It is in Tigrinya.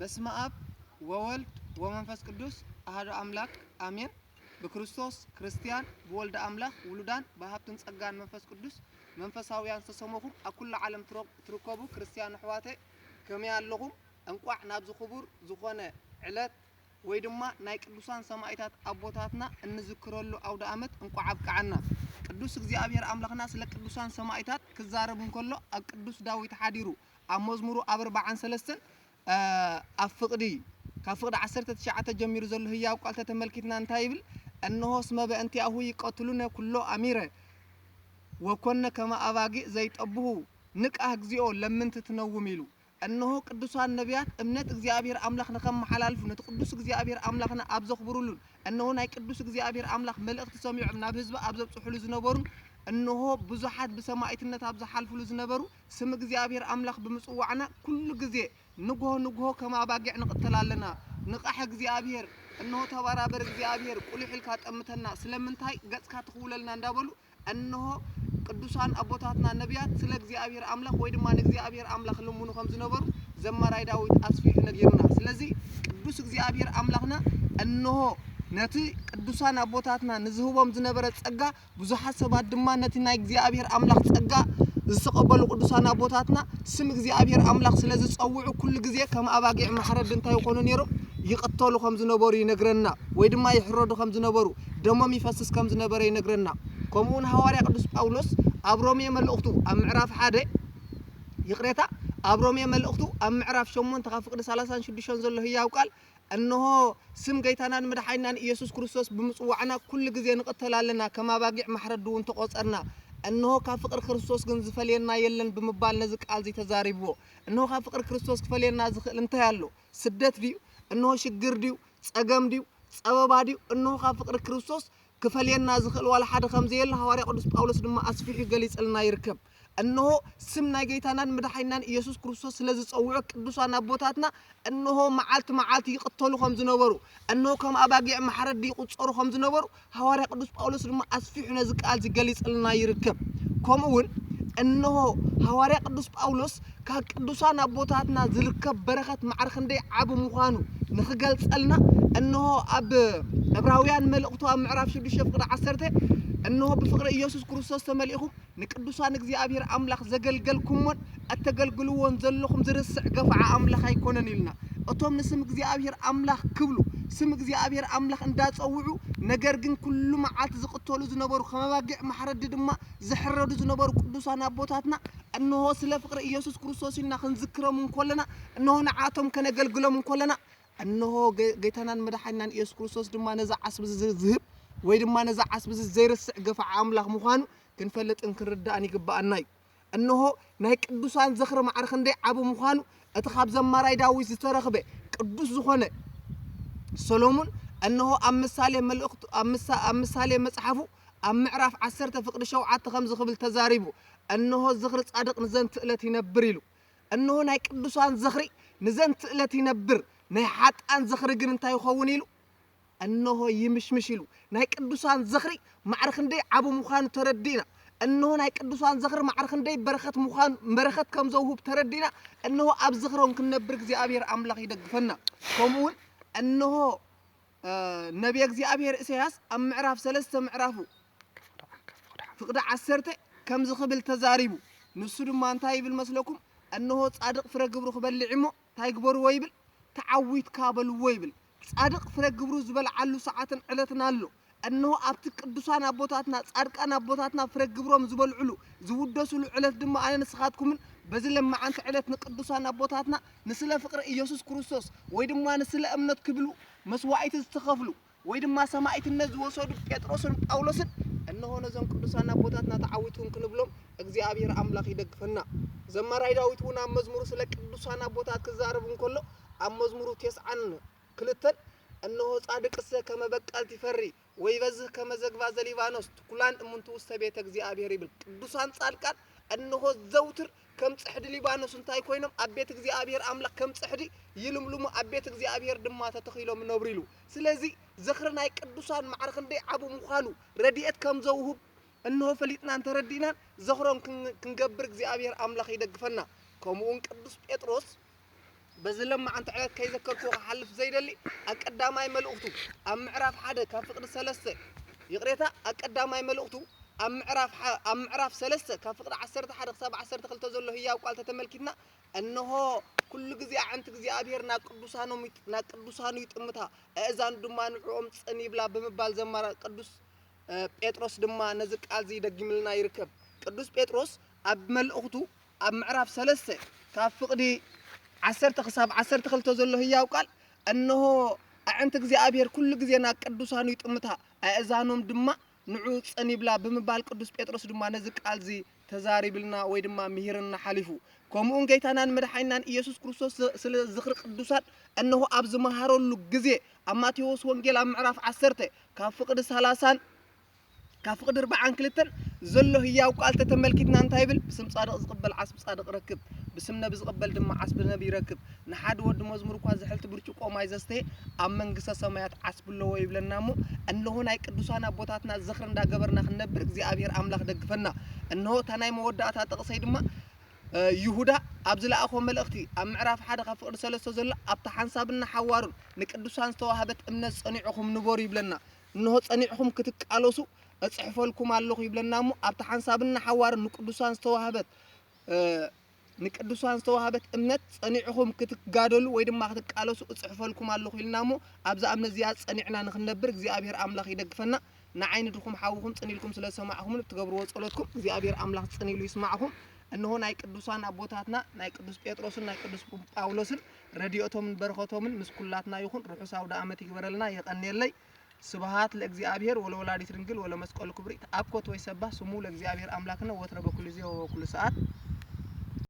በስመ ኣብ ወወልድ ወመንፈስ ቅዱስ ኣሐዱ ኣምላክ ኣሜን። ብክርስቶስ ክርስትያን፣ ብወልደ ኣምላክ ውሉዳን፣ ብሃብትን ጸጋን መንፈስ ቅዱስ መንፈሳውያን ዝተሰመኹም ኣብ ኩሉ ዓለም ትረ-፣ ትርከቡ ክርስትያን ኣሕዋተይ ከመይ ኣለኹም? እንቋዕ ናብዚ ክቡር ዝኾነ ዕለት ወይ ድማ ናይ ቅዱሳን ሰማእታት ኣቦታትና እንዝክረሉ ኣውደ ኣመት እንቋዕ ኣብቅዓና። ቅዱስ እግዚኣብሔር ኣምላኽና ስለ ቅዱሳን ሰማእታት ክዛረብ እንከሎ ኣብ ቅዱስ ዳዊት ሓዲሩ ኣብ መዝሙሩ ኣብ ኣርባዓን ሰለስተን ኣብ ፍቕዲ ካብ ፍቕዲ ዓሰርተ ትሽዓተ ጀሚሩ ዘሎ ህያው ቃል ተተመልኪትና እንታይ ይብል? እንሆ እስመ በእንቲኣሁ ይቀትሉነ ኩሎ ኣሚረ ወኮነ ከመ ኣባጊዕ ዘይጠብሁ ንቃህ እግዚኦ ለምን ትትነውም ኢሉ። እነሆ ቅዱሳን ነቢያት እምነት እግዚኣብሔር ኣምላኽ ንኸመሓላልፉ ነቲ ቅዱስ እግዚኣብሔር ኣምላኽና ኣብ ዘኽብሩሉን እነሆ ናይ ቅዱስ እግዚኣብሔር ኣምላኽ መልእኽቲ ሰሚዖም ናብ ህዝቢ ኣብ ዘብጽሑሉ ዝነበሩን እነሆ ብዙሓት ብሰማእትነት ኣብ ዝሓልፉሉ ዝነበሩ ስም እግዚኣብሔር ኣምላኽ ብምጽዋዕና ኩሉ ግዜ ንግሆ ንግሆ ከም ኣባጊዕ ንቕተል ኣለና። ንቓሕ እግዚኣብሔር፣ እነሆ ተባራበር እግዚኣብሔር፣ ቁሊሕ ኢልካ ጠምተና፣ ስለምንታይ ገጽካ ትኽውለልና እንዳበሉ፣ እነሆ ቅዱሳን ኣቦታትና ነቢያት ስለ እግዚኣብሔር ኣምላኽ ወይ ድማ ንእግዚኣብሔር ኣምላኽ ልምኑ ከም ዝነበሩ ዘማራይ ዳዊት ኣስፊሑ ነጊሩና። ስለዚ ቅዱስ እግዚኣብሔር ኣምላኽና እነሆ ነቲ ቅዱሳን ኣቦታትና ንዝህቦም ዝነበረ ጸጋ ብዙሓት ሰባት ድማ ነቲ ናይ እግዚኣብሔር ኣምላኽ ጸጋ ዝተቐበሉ ቅዱሳን ኣቦታትና ስም እግዚኣብሔር ኣምላኽ ስለ ዝጸውዑ ኩሉ ግዜ ከም ኣባጊዕ ማሕረዲ እንታይ ይኾኑ ነይሮም? ይቕተሉ ከም ዝነበሩ ይነግረና፣ ወይ ድማ ይሕረዱ ከም ዝነበሩ፣ ደሞም ይፈስስ ከም ዝነበረ ይነግረና። ከምኡ እውን ሃዋርያ ቅዱስ ጳውሎስ ኣብ ሮሜ መልእኽቱ ኣብ ምዕራፍ ሓደ፣ ይቕሬታ፣ ኣብ ሮሜ መልእኽቱ ኣብ ምዕራፍ ሸሞንተ ካብ ፍቕዲ ሰላሳን ሽዱሽተን ዘሎ ህያው ቃል እንሆ ስም ጌታናን መድሓኒናን ኢየሱስ ክርስቶስ ብምጽዋዕና ኩሉ ግዜ ንቕተል ኣለና፣ ከም ኣባጊዕ ማሕረዲ እውን ተቖጸርና። እንሆ ካብ ፍቕሪ ክርስቶስ ግን ዝፈልየና የለን ብምባል ነዚ ቃል እዚ ተዛሪብዎ። እንሆ ካብ ፍቕሪ ክርስቶስ ክፈልየና ዝኽእል እንታይ ኣሎ? ስደት ድዩ? እንሆ ሽግር ድዩ? ጸገም ድዩ? ጸበባ ድዩ? እንሆ ካብ ፍቕሪ ክርስቶስ ክፈልየና ዝኽእል ዋላ ሓደ ከም ዘየለ ሃዋርያ ቅዱስ ጳውሎስ ድማ ኣስፊሑ ገሊጽልና ይርከብ። እንሆ ስም ናይ ጌታናን መድሓኒናን ኢየሱስ ክርስቶስ ስለ ዝጸውዑ ቅዱሳን ኣቦታትና እንሆ መዓልቲ መዓልቲ ይቕተሉ ከም ዝነበሩ፣ እንሆ ከም ኣባጊዕ ማሕረዲ ይቑጸሩ ከም ዝነበሩ ሃዋርያ ቅዱስ ጳውሎስ ድማ ኣስፊሑ ነዚ ቃል እዚ ገሊጽልና ይርከብ። ከምኡ እውን እንሆ ሃዋርያ ቅዱስ ጳውሎስ ካብ ቅዱሳን ኣቦታትና ዝርከብ በረኸት ማዕረ ክንደይ ዓቢ ምዃኑ ንኽገልጸልና እንሆ ኣብ ዕብራውያን መልእኽቱ ኣብ ምዕራፍ ሽዱሽተ ፍቕዲ ዓሰርተ እንሆ ብፍቕሪ ኢየሱስ ክርስቶስ ተመሊእኹም ንቅዱሳን እግዚኣብሔር ኣምላኽ ዘገልገልኩሞን እተገልግልዎን ዘለኹም ዝርስዕ ገፋዓ ኣምላኽ ኣይኮነን ኢልና። እቶም ንስም እግዚኣብሔር ኣምላኽ ክብሉ ስም እግዚኣብሔር ኣምላኽ እንዳጸውዑ ነገር ግን ኩሉ መዓልቲ ዝቕተሉ ዝነበሩ ከም ኣባጊዕ ማሕረዲ ድማ ዝሕረዱ ዝነበሩ ቅዱሳን ኣቦታትና እንሆ ስለ ፍቕሪ ኢየሱስ ክርስቶስ ኢልና ክንዝክሮም እንኮለና እንሆ ንዓቶም ከነገልግሎም እንኮለና እንሆ ገ-፣ ጌታናን መድሓኒናን ኢየሱስ ክርስቶስ ድማ ነዛ ዓስቢ እዚ ዝህብ ወይ ድማ ነዛ ዓስቢ እዚ ዘይርስዕ ገፋዓ ኣምላኽ ምዃኑ ክንፈልጥን ክንርዳእን ይግብኣና እዩ። እንሆ ናይ ቅዱሳን ዝኽሪ ማዕረ ክንደይ ዓቢ ምዃኑ እቲ ካብ ዘማራይ ዳዊት ዝተረኽበ ቅዱስ ዝኾነ ሰሎሙን እንሆ ኣብ ምሳሌ መልእኽቱ ኣብ ምሳ-፣ ኣብ ምሳሌ መጽሓፉ ኣብ ምዕራፍ ዓሰርተ ፍቕዲ ሸውዓተ ከምዚ ክብል ተዛሪቡ እንሆ ዝኽሪ ጻድቕ ንዘንትእለት ይነብር ኢሉ። እንሆ ናይ ቅዱሳን ዝኽሪ ንዘንትእለት ይነብር፣ ናይ ሓጥኣን ዝኽሪ ግን እንታይ ይኸውን ኢሉ? እንሆ ይምሽምሽ ኢሉ። ናይ ቅዱሳን ዝኽሪ ማዕረ ክንደይ ዓቢ ምዃኑ ተረዲእና። እንሆ ናይ ቅዱሳን ዝኽሪ ማዕረ ክንደይ በረኸት ምዃኑ፣ በረኸት ከም ዘውህብ ተረዲእና። እንሆ ኣብ ዝኽሮም ክንነብር እግዚኣብሔር ኣምላኽ ይደግፈና። ከምኡ እውን እንሆ፣ እ፣ ነቢየ እግዚኣብሔር ኢሳያስ ኣብ ምዕራፍ ሰለስተ ምዕራፉ ፍቕዲ ዓሰርተ ከምዚ ክብል ተዛሪቡ። ንሱ ድማ እንታይ ይብል መስለኩም? እንሆ ጻድቕ ፍረ ግብሩ ክበልዕ እሞ እንታይ ግበርዎ ይብል? ተዓዊትካ በልዎ ይብል። ጻድቕ ፍረ ግብሩ ዝበልዓሉ ሰዓትን ዕለትን ኣሎ። እንሆ ኣብቲ ቅዱሳን ኣቦታትና፣ ጻድቃን ኣቦታትና ፍረ ግብሮም ዝበልዕሉ፣ ዝውደሱሉ ዕለት ድማ ኣነ ንስኻትኩምን በዚ ለማዓንቲ ዕለት ንቅዱሳን ኣቦታትና ንስለ ፍቕሪ ኢየሱስ ክርስቶስ ወይ ድማ ንስለ እምነት ክብሉ መስዋዕቲ ዝተኸፍሉ ወይ ድማ ሰማዕትነት ዝወሰዱ ጴጥሮስን ጳውሎስን እንሆ ነዞም ቅዱሳን ኣቦታትና ተዓዊትኩም ክንብሎም እግዚኣብሔር ኣምላኽ ይደግፈና። ዘማራይ ዳዊት እውን ኣብ መዝሙሩ ስለ ቅዱሳን ኣቦታት ክዛረብ እንከሎ ኣብ መዝሙሩ ተስዓን ክልተን እንሆ ጻድቅሰ ከመ በቃልት ይፈሪ ወይበዝህ ከመ ዘግባ ዘሊባኖስ ትኩላን እምንቱ ውስተ ቤተ እግዚኣብሔር ይብል። ቅዱሳን ጻድቃን እንሆ ዘውትር ከም ጽሕዲ ሊባኖስ እንታይ ኮይኖም ኣብ ቤት እግዚኣብሔር ኣምላኽ ከም ጽሕዲ ይልምልሙ፣ ኣብ ቤት እግዚኣብሔር ድማ ተተኺሎም ይነብሩ ኢሉ። ስለዚ ዝኽሪ ናይ ቅዱሳን ማዕረ ክንደይ ዓቢ ምዃኑ ረድኤት ከም ዘውህብ እንሆ ፈሊጥናን ተረዲእናን ዝኽሮም ክን-፣ ክንገብር እግዚኣብሔር ኣምላኽ ይደግፈና። ከምኡውን ቅዱስ ጴጥሮስ በዚ ለማዓንቲ ዕለት ከይዘከርኩ ክሓልፍ ዘይደሊ፣ ኣብ ቀዳማይ መልእኽቱ ኣብ ምዕራፍ ሓደ ካብ ፍቕዲ ሰለስተ፣ ይቕሬታ፣ ኣብ ቀዳማይ መልእኽቱ ኣብ ምዕራፍ ሓ-፣ ኣብ ምዕራፍ ሰለስተ ካብ ፍቕዲ ዓሰርተ ሓደ ክሳብ ዓሰርተ ክልተ ዘሎ ህያው ቃል ተተመልኪትና፣ እንሆ ኩሉ ግዜ ኣዕንቲ እግዚኣብሔር ናብ ቅዱሳኖም ይጥ-፣ ናብ ቅዱሳኑ ይጥምታ፣ ኣእዛኑ ድማ ንዕኦም ጽን ይብላ ብምባል ዘማራ ቅዱስ እ፣ ጴጥሮስ ድማ ነዚ ቃል እዚ ይደግምልና ይርከብ። ቅዱስ ጴጥሮስ ኣብ መልእኽቱ ኣብ ምዕራፍ ሰለስተ ካብ ፍቕዲ ዓሰርተ ክሳብ ዓሰርተ ክልተ ዘሎ ህያው ቃል፣ እንሆ ኣዕንቲ እግዚኣብሔር ኩሉ ግዜ ናብ ቅዱሳኑ ይጥምታ፣ ኣእዛኖም ድማ ንዑ ጽን ይብላ ብምባል ቅዱስ ጴጥሮስ ድማ ነዚ ቃል እዚ ተዛሪብልና ወይ ድማ ምሂርና ሓሊፉ። ከምኡውን ጌታናን መድሓኒናን ኢየሱስ ክርስቶስ ዝ-፣ ስለ ዝኽሪ ቅዱሳን እንሆ ኣብ ዝመሃረሉ ግዜ ኣብ ማቴዎስ ወንጌል ኣብ ምዕራፍ ዓሰርተ ካብ ፍቕዲ ሰላሳን ካብ ፍቕዲ ኣርባዓን ክልተን ዘሎ ህያው ቃል ተተመልኪትና እንታይ ይብል? ብስም ጻድቕ ዝቕበል ዓስቢ ጻድቕ ይረክብ፣ ብስም ነቢ ዝቕበል ድማ ዓስቢ ነቢ ይረክብ። ንሓደ ወዲ መዝሙር እኳ ዝሕልቲ ብርጭቆ ማይ ዘስተየ ኣብ መንግስተ ሰማያት ዓስቢ ኣለዎ ይብለና እሞ፣ እንሆ ናይ ቅዱሳን ኣቦታትና ዝኽሪ እንዳገበርና ክንነብር እግዚኣብሔር ኣምላኽ ደግፈና። እንሆ እታ ናይ መወዳእታ ጥቕሰይ ድማ እ፣ ይሁዳ ኣብ ዝለኣኾ መልእኽቲ ኣብ ምዕራፍ ሓደ ካብ ፍቕዲ ሰለስተ ዘሎ ኣብታ ሓንሳብን ንሓዋሩን ንቅዱሳን ዝተዋህበት እምነት ጸኒዕኹም ንበሩ ይብለና። እንሆ ጸኒዕኹም ክትቃለሱ እጽሕፈልኩም ኣለኹ ይብለና እሞ ኣብታ ሓንሳብን ንሓዋሩን ንቅዱሳን ዝተዋህበት እ፣ ንቅዱሳን ዝተዋህበት እምነት ጸኒዕኹም ክትጋደሉ ወይ ድማ ክትቃለሱ እጽሕፈልኩም ኣለኹ ኢልና እሞ ኣብዛ እምነት እዚኣ ጸኒዕና ንኽንነብር እግዚኣብሔር ኣምላኽ ይደግፈና። ንዓይ ንድኹም ሓውኹም ጽን ኢልኩም ስለ ዝሰማዕኹምን ብትገብርዎ ጸሎትኩም እግዚኣብሔር ኣምላኽ ጽን ኢሉ ይስማዕኹም። እንሆ ናይ ቅዱሳን ኣቦታትና ናይ ቅዱስ ጴጥሮስን ናይ ቅዱስ ጳውሎስን ረድኤቶምን በረኸቶምን ምስ ኩላትና ይኹን። ርሑስ ኣውደ ኣመት ይግበረልና። የቐንየለይ። ስብሃት ለእግዚኣብሔር ወለወላዲት ድንግል ወለመስቀሉ ክቡር። ይትአኮት ወይሰባህ ስሙ ለእግዚኣብሔር ኣምላክነ ወትረ በኩሉ ጊዜ ወበኩሉ ሰዓት።